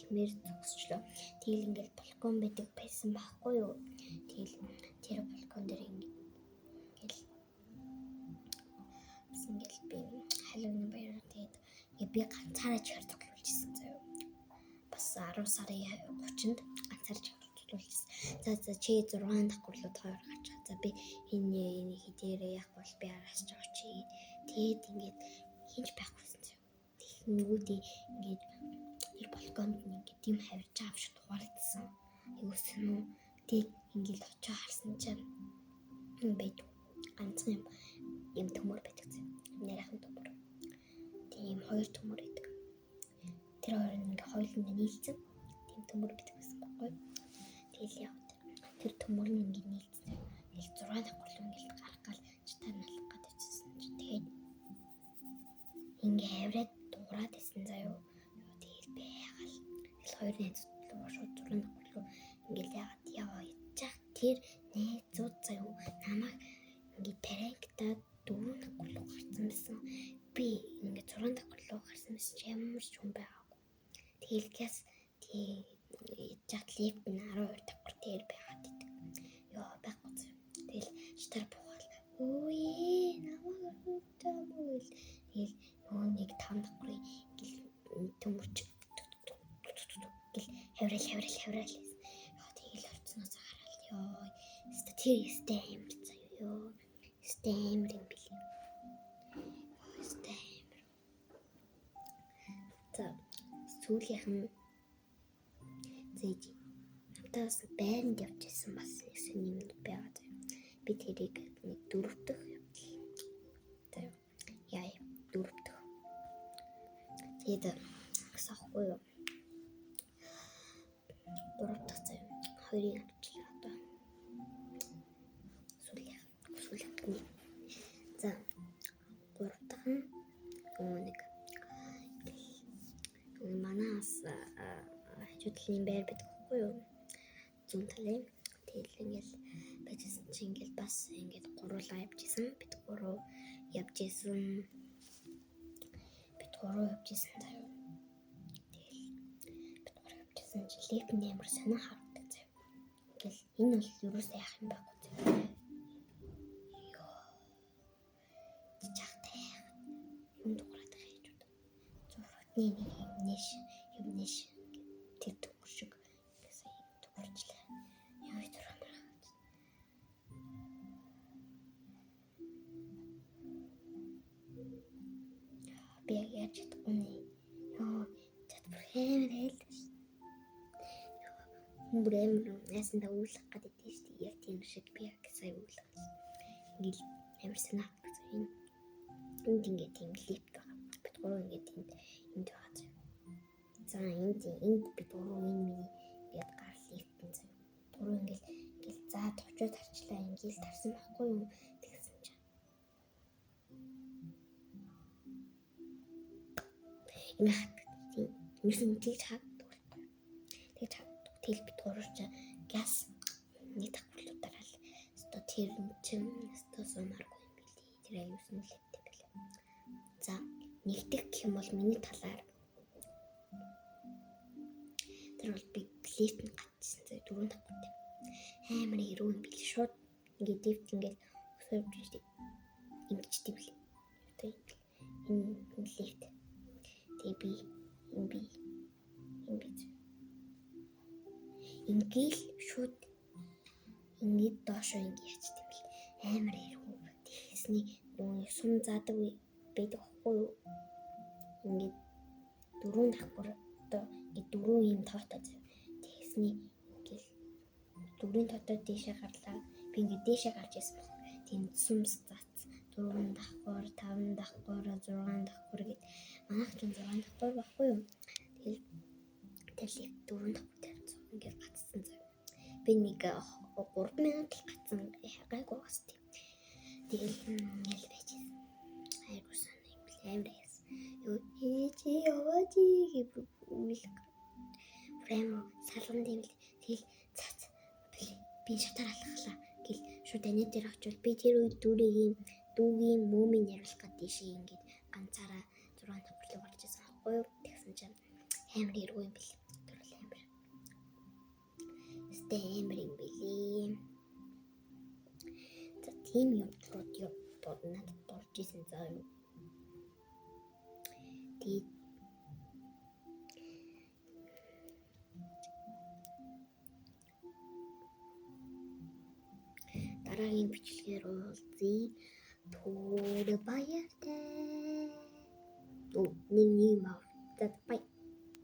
хэлмээр зогсчлоо. Тэгэл ингээл балкон байдаг байсан байхгүй юу? Тэгэл тэр балкон дээр ингээл бас ингээл би Halloween баяраар тэгээд би ганцаараа чихэр цуглуулж исэн заяа. Бас 10 сарын 30-нд ганцаараа чихэр цуглуулж исэн. За за чи 6 давхарлууд хоёр гарч байгаа. За би энэ энэ хэдээрээ яг бол би араас ч очие. Тэгээд ингээд хинч байхгүйсэн заяа. Тэгэнгүүтээ ингээд тэр балконд нь ингээд тийм хавирч байгаа юм шиг дугаарлагдсан. Юусэн үү? Тэгээд ингээд очоо харсан чинь юм байдаг. Ганцхан юм юм төмөр байдаг заяа. Нарийнхан төмөр. Тийм хоёр төмөр байдаг. Тэр хоёр нь ингээ хоёуланд нийлцэн. Тийм төмөр байдаг байсан байхгүй. Тэгэл яг тэр төмөр нь ингээ нийлцсэн. Тэгэл 6 давхар руу ингээ гарах гал читаа налах гад очсон чинь тэгээд ингээ авираад дуурайд исэн заяо. Тэгэл байгаал. Тэгэл хоёр найз руу шууд 6 давхар руу ингээл яагаад яваа ячаах тэр найзууд заяо намайг ингээ пранктаад 4 давхар руу гарсан байсан. Би ингээ 6 давхар руу гарсан байсан чи ямар ч хүн байгаагүй. Тэгэл гяс тэг яжаах лифт нь 12 давхар дээр байгаад идэг. Йоо байхгүй заяа. Тэгэл читар буугаал өөе намайг өрөвдөө мөл. Тэгэл нөгөө нэг 5 давхрын ингээл төмөрч гэл хавраал хавраал хавраал. Йоо тэгэл орцноос хараад ёо. Өстө тэр өстө амар заяа. Ёо. Өстө амар юм билий. Өстө амар. За сүүлийнх нь зээж надад бас байранд явж исэн бас нэг сонин юм байгаа заяа. Би тэрийг нэг дөрөв дэх явдал. Заяа. Яа дөрөв дэх. Тэгээд гэсэн аахгүй юу? Гурав дахь заяа. Хоёрыг авчлаа одоо. Сүүлийнх. Сүүлийнх нь. За гурав дахь нь нөгөө нэг манаас хажуу талын байр байдаг байхгүй юу? Зүүн талын. Тэгэл ингээл байжсэн чи ингээл бас ингээд гуруулаа явж исэн. Бид гурав явж исэн. Бид гурав явж исэн заяа. Тэгэл бид гурав явж исэн чи лифт нь амар сонин харагддаг заяа. Ингээл энэ бол юусаа яах юм байхгүй заяа. Йоо. Чахтай юм дуурайд байгаа юм уу. Зургатны нэг юм нэш юм нэш тэр төмөр шиг гэсэн юм дуурчлаа. Яа зураг маргаад. Би яг яаж чадахгүй нэ. Йоо чад бүр амар айлдаж. Хүн бүр амар ясандаа үүлэх гэдэг шүү дээ. Яг тийм шиг би яг сая үүлэх. Ингээл амар санаа гэсэн энэ энд ингээд тийм лифт байгаа. Бид гурав ингээд энд энд байгаа заяа. За энд энд бид гурав энэ миний ингээд гар лифт нь заяа. Гурав ингээд ингээл за товчоо тарчлаа ингээл тарсан байхгүй юу тэгсэн чинь. Ингээ хатдаг. Тийм. Ерөөсөн тэгж хатдаг байхгүй. Тэгж хатдаг. Тэгэл бид гурав чи газ нэг давхарлуу дараал. Өстө тэр чинь өстө сумааргүй юм билий. Тэр аюулсан лифт юм билээ. За нэгдэх гэх юм бол миний талаар тэр бол би лифт нь гатчихсан заяа дөрөв давхартай. Амар эрүү юм билий. Шууд ингээд лифт ингээд өсөө явж штеп. Ингэчтэй билий. Одоо энэ лифт. Тэгээ би энэ би энэ би ингээл шууд ингээд доошоо ингээд ячт юм бэл амар эргүү. Тэгсний нөгөө сум заадаг байдаг хгүй юу? Ингээд дөрөв давхар одоо ингээд дөрөв юм тоотой зав. Тэгсний ингээл дөрвийн тоотой дээшээ гарлаа. Би ингээд дээшээ гарч ирсэн баг. Тийм сум заац дөрвөн давхар, таван давхар, зургаан давхар гэд манайх ч зургаан давхар байхгүй юу? Тэгэл тэр лифт дөрвөн давхар тавьсан. Ингээд гацсан зав. Би нэг 3 минут л гацсан гайгүй бас тийм. Тэгэл ингээл байж ирсэн. Айгуу сонь юм бэл амар яасан. Юу ээж яваач гэх үйл. Амар салган тийм л тэгэл цац би шатаар алхахлаа гэл шууд анаа дээр очивол би тэр үед дүүрийн дүүгийн мөөмийг яриулах гээд тийшээ ингээд ганцаараа 6 давхар руу гарч ирсэн аахгүй юу. Тэгсэн чинь амар эргүү юм бэл. Тэр Үнэтэй амар юм бэлээ. За тийм явдлууд надад болж исэн заа юу. Тэгээд дараагийн бичлэгээр уулзъя. Түр баяртай. Нэг нэг мав. За бай.